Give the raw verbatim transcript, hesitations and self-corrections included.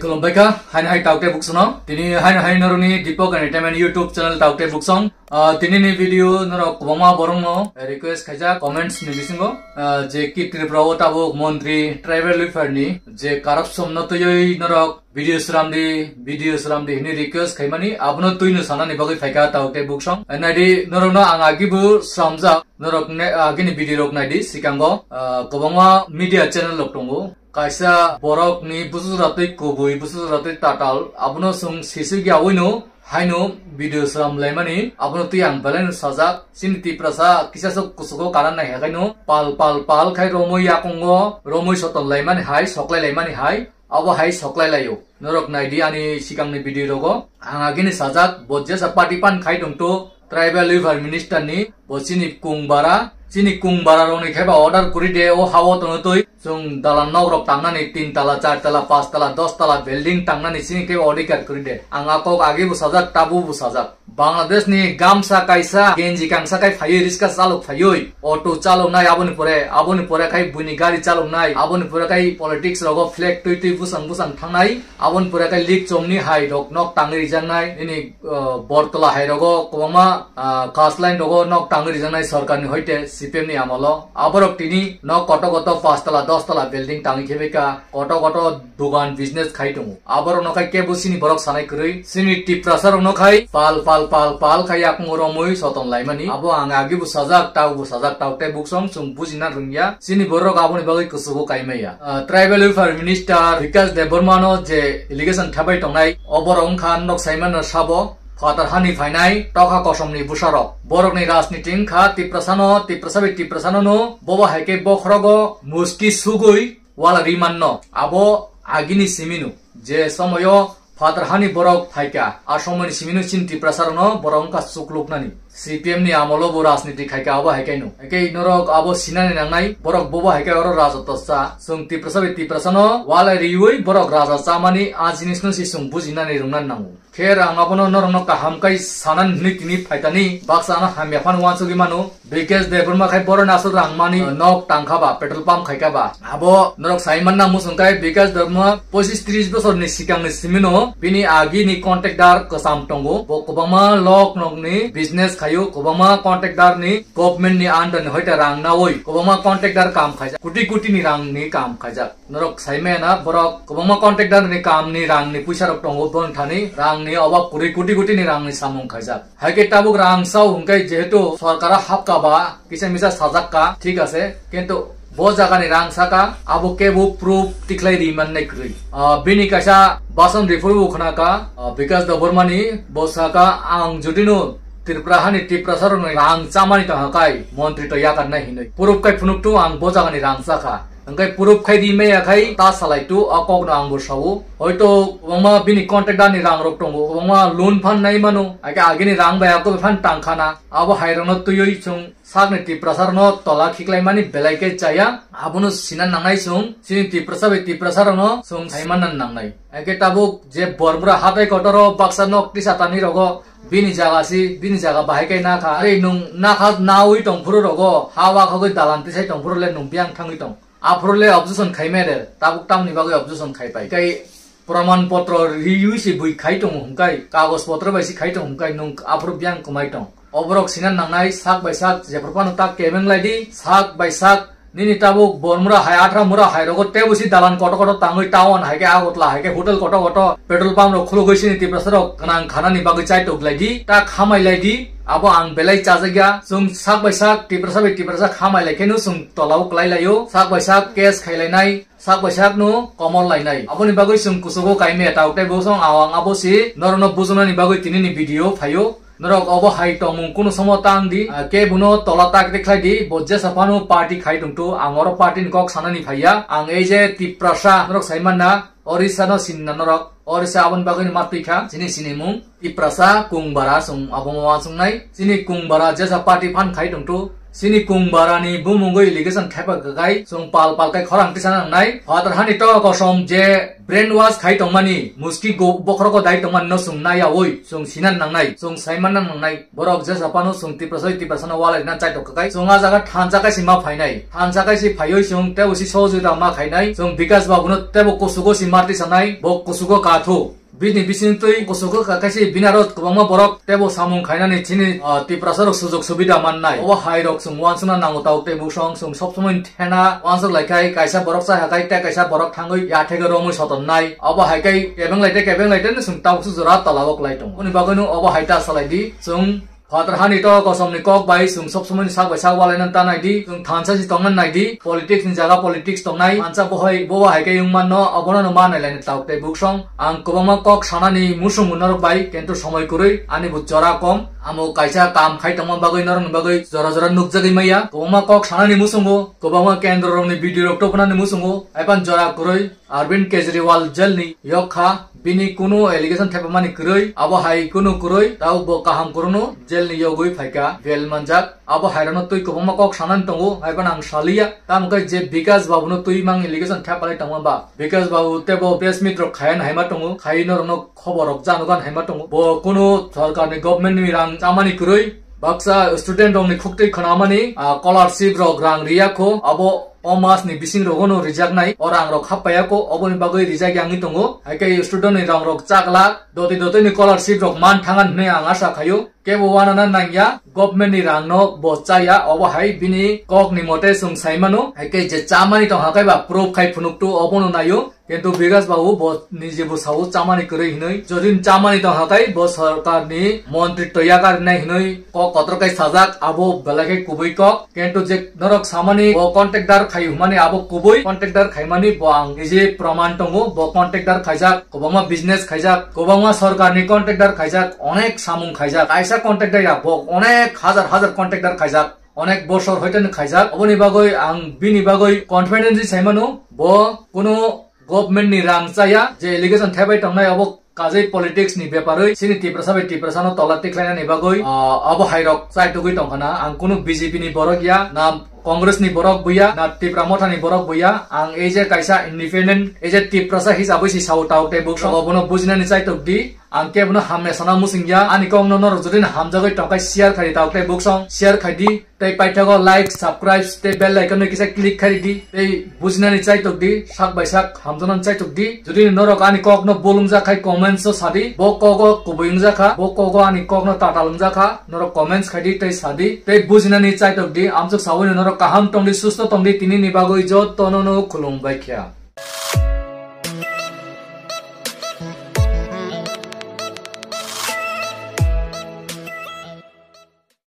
Khulumbai kha, haino hai Taukte Buksongno. Tini haino hai norokni Deepak Entertainment YouTube channel Taukte Buksong. Ah, tinini video norok kwbangma borokno request khaijak comments ni bisingo, ah, je ki Tripura o tabuk montri tribal welfare ni je corruption no twiwi norok video sramdi, video sramdi hini request khaimani, abono twino sanani bagwi phaikha Taukte Buksong. Naidi norokno ang agibo sramjak, norok ne, agini video rok naidi, sikango, ah, kwbangma media channel rok tongo. Kaisa borokni busujuratwi kubui, busujuratwi tatal, abono chwng siswk yaui no, haino video sram laimani, abono twi ang belai no sajak. Chini Tiprasa kisa sok kusugo kana nai hakaino pal, pal, pal khai romwi yakungo, romwi soton laimani hai, soklai laimani hai, abo hai soklai laio. Norok naidi ani sikangni video rogo. Ang agini sajak, bo jesa party pan khai tongto, tribal welfare minister ni, bo chini kungbara, chini kungbara rokni kheba order kuri de, o hao tono twi, chwng dalan nok rok tangnani tin tala, char tala, pas tala, dos tala building tangnani chini kheba order kuri de. Ang a kok agi bo sajak, tabu bo sajak. Bangladesh ni gamsa kaisa, genji kangsa kai phaiwi, riska chalok phaiwi, auto chalok nai aboni pore, aboni pore kai buini gari chalok nai, aboni pore kai politics rogo flag twi twi busang busang thangnai, aboni pore kai lik chomni hai rok nok tangwi rijak nai, nini, uh, Bortola hai rogo kwbangma, uh, Kasline rogo nok tangwi rijak nai sorkar ni hoite C P M ni amolo. Aborok tini nok koto koto pas tala, dos tala building tangwi khebeka, koto koto dogan business khai tongo. Aborokno khai kebo chini borok sanai kwrwi, chini Tiprasa rokno khai pal, pal, pal, pal khai yakung romwi soton laimani. Abo ang agi bo sajak, tau bo sajak, tau tei buksong chwng bujina rwngya. Chini borok aboni bagwi kuchugo kaimaya. Ah, Tribal Welfare Minister Bikash Debbarma no je allegation thabai tongnai, oborok wngkha nok saimano sabo, phatar hani phainai, tokha kosomni bwsarok. Borokni rajniti wngkha Tiprasano, Tiprasa bai Tiprasano no, bobo hai khe bokhorogo muski sugwi, wala ri manno. Abo agini simino, je somoyo phatar hani borok phaika, a somoyni simino chini Tiprasa rokno borok wngkha chukluknani. C P M ni amolo bo rajniti khaika abo hai kaino. Haikhe norok abo sinani nangnai, borok bobo hai khe oro raja tosa. Chwng Tiprasa bai Tiprasano wala riwi borok raja chamani a jinisno se chwng bujinani rwngnani nango. Khe ang abono norokno kaham kai sanani hwnwi tini phaitani, baksa ano hamya phano uansugwi mano. Bikash Debbarma khai boroni aswk rang mani, uh, nok tangkha ba, petrol pump khaika ba. Abo norok sai manna muchung kai Bikash Debbarma pochis tris bosorni sikangni simino bini agini contractor kwcham tongo. Bo kwbangma lok nokni business khaio, kwbangma contractor ni government ni under ni hoite rang naui, kwbangma contractor kam khaijak, koti koti ni rang ni kam khaijak. Norok sai maya na, borok kwbangma contractor ni kam ni rang ni puisa rok tongo, bon thani rang ni obab kwrwi, koti koti ni rang ni samung khaijak. Haikhe tabuk rang sao hwnkhe jehetu sorkara hapka ba kisa misa sajak ka, thik ase, kintu bo jaga ni rang saka abo kebo proof tikhlai ri man nai kwrwi. Ah, bini kaisa bason report bo khna ka, ah, Bikash Debbarma ni, bo saka ang jodi no Tripura hani Tiprasa rok ni rang chamani tong hakai montri to yakar nai hinwi. Proof kai phunuk tu ang bo jaga ni rang saka. Hwnkhe proof khai di maya khai ta salai tu, a kok no ang bo sao. Hoito kwbangma bini contractor ni rang rok tongo, kwbangma loan phan nai mano, age agini rang bai ako phan tang khana. Abo hai rok no twiwi chwng sakni Tiprasa rok no tola khiklai mani belai khe chaya. Abono sina nangnai chwng, chini Tiprasa bai Tiprasa rok no chwng sai manna nangnai. Age tabuk je Bormura hatai kotoro baksa nok tisa tani rogo, bini jaga si, bini jaga bahai kai nakha. Are nung nakha naui tong phuru rogo, ha wa khogoi dalan tisai tong phuru le nung biang thangwi tong. Aphuru le objection khai mede, tabuk tamni bagwi objection khai pai. Kai praman potro riui si bui khai tongo hwnkai, kagoj potro bai si khai tongo hwnkai, nung aphuru biang kwmai tong. Oborok sina nangnai sak bai sak, jephru phano tak kebeng lai di, sak bai sak, nini tabuk Bormura hai, Athra mura hai rogo tebo si dalan kotor kotor tangwi town hai khe Agartala hai khe hotel kotor kotor, petrol pump rok khulugwi sini Tiprasa rok gwnang khanani bagwi chaitok lai di, tak hamai lai di, abo ang belai chajakya, chwng sak bai sak, Tiprasa bai Tiprasa hamai lai kheno chwng tolao kwlai laio, sak bai sak case khai lainai, sak bai sak no komor lainai. Aboni bagwi chwng kuchugo kaimaya tabuk tei bosong awang abo si norokno bujunani bagwi tinini video phaio. Norok obo hai tongmung kunu somo tang di, ah, kebono tola tak rikhlai di, bo jesa phano party khai tongto, ang oro party ni kok sanani phaiya. Ang ei je Tiprasa norok sai manna, Orissa no sinna norok, Orissa aboni bagwi ni matwi kha, chini sinimung Tiprasa Kungbara chwng abo ma uansuknai. Chini Kungbara jesa party phan khai tongto, Chini kung barani bumungwi allegation thepa kakai, chwng pal pal kai khorang tisa nangnai. Phatar hani to kosom je brainwash khai tongmani, muski go bokhorok dai tongmani no chwng naiyawi, chwng sinan nangnai, chwng saiman nangnai. Borok jesa phano chwng Tiprasa, Tiprasa no walai na chaitok kakai. Chwng a jaga thansa kaisi ma phainai. Thansa kaisi phaiwi chwng tei usi sohojogita ma khainai. Chwng Bikash Babu no tebo kusugo si marti sanai, bo kusugo kathu. Bini bising twi kusugo ka-, kaisi bini aro kwbangma borok tebo samung khainani chini, ah, Tiprasa rok sujog subida mannai. Obo hai rok chwng uansukna nango tau tei busong chwng sob somoi thena uansuk lai khai kaisa borok chai hakai tei kaisa borok thangwi yathego romwi sotonnai. Obo hai kai kebeng lai tei kebeng lai tei chwng tabuk su jora tola o klai tongo. Oni bagwi no obo hai ta salai di chwng Phatar hani to kosomni kok bai chwng sob somoi sak bai sak walaina ta nai di, chwng thansa si tongna nai di, politics ni jaga politics tongnai, mansa bohai, bo hai khe wng manno, obono no ma nai laina tau tei buksong. Ang kwbangma kok sanani musung norok bai, kintu somoi kwrwi, ani bo jora kom, amo kaisa kam khai tongma bagwi norokni bagwi jora jora nukjagwi maya. Kwbangma kok sanani musungo, kwbangma kendro rokni video rok topnani musungo, haipan jora kwrwi, Arvind Kejriwal jail ni yok kha, bini kunu allegation thepamani kwrwi, abo hai kunu kwrwi, tao bo kaham kwrwngno jail ni yogwi phaikha, bail manjak. Abo hairokno twi kwbangma kok sanani tongo, haiphano ang saliya. Tamo khe je Bikash Babu no twi mang allegation thepalai tongma ba. Bikash Babu tebo press meet rok khaiya haima tongo, khai norokno khobor rok janugan haima tongo. Bo kunu sorkar ni government ni rang chamani kwrwi, baksa student rokni khuktwi khwnamani, ah, scholarship rok rang riya kho, abo o mas ni bising rogo no rijak nai, o rang rok hap paiya kho, oboni bagwi rijak yangwi tongo. Hai khe student ni rang rok chak lak, doti doti ni scholarship rok man thangan hwnwi ang asa khaio. Kebo wanana nangya, government ni rang no bo chaya, obo hai bini kok ni mote chwng sai mano. Hai khe je chamani tong hakai ba proof khai phunuk tu obono naio. Kintu Bikash Babu bo nije bo sao chamani kwrwi hinwi. Jodi chamani tong hakai bo sorkar ni montri toya karinai hinwi kok kotor kai sajak, abo belai khe kubui kok. Kintu je norok samani bo contractor khai humani abo kubui contractor khaimani bo ang nije proman tongo. Bo contractor khaijak, kwbangma business khaijak, kwbangma sorkar ni contractor khaijak, onek samung khaijak. Kaisa contractor ya bo onek hajar hajar contractor khaijak. Onek bosor hoiteni khaijak. Oboni bagwi ang bini bagwi confidently saimano, bo kuno government ni rang chaya, je allegation thebai tongnai obo kajai politics ni beparwi chini Tiprasa bai Tiprasa no tola tikhlainani bagwi, ah, abo hairok chaitugwi tongkhana. Ang kuno B J P ni borok ya, na Congress ni borok buya, na Tipra Motha ni borok buya. Ang ei je kaisa independent, ei je Tiprasa hisabwi si sao tao tei bukso obono bujinani chaitok di. Ang kebono hamya sana musingya, ani kokno norok jodi no hamjagwi tongkha share khai di, tao tei buksong share khai di, tei paithago like, subscribe tei bell icon no kisa click khai di, tei bujinani chaitok di, sak bai sak hamjaknani chaitok di. Jodi norok ani kokno bul wngjak khai comments o sadi, bo kogo kubui wngjak kha, bo kogo ani kokno tatal wngjak kha, norok comments khai di tei sadi, tei bujinani chaitok di. Amsuk sawi no norok kaham tong di, susto tong di, tini ni bagwi jotono no khulum bai kha.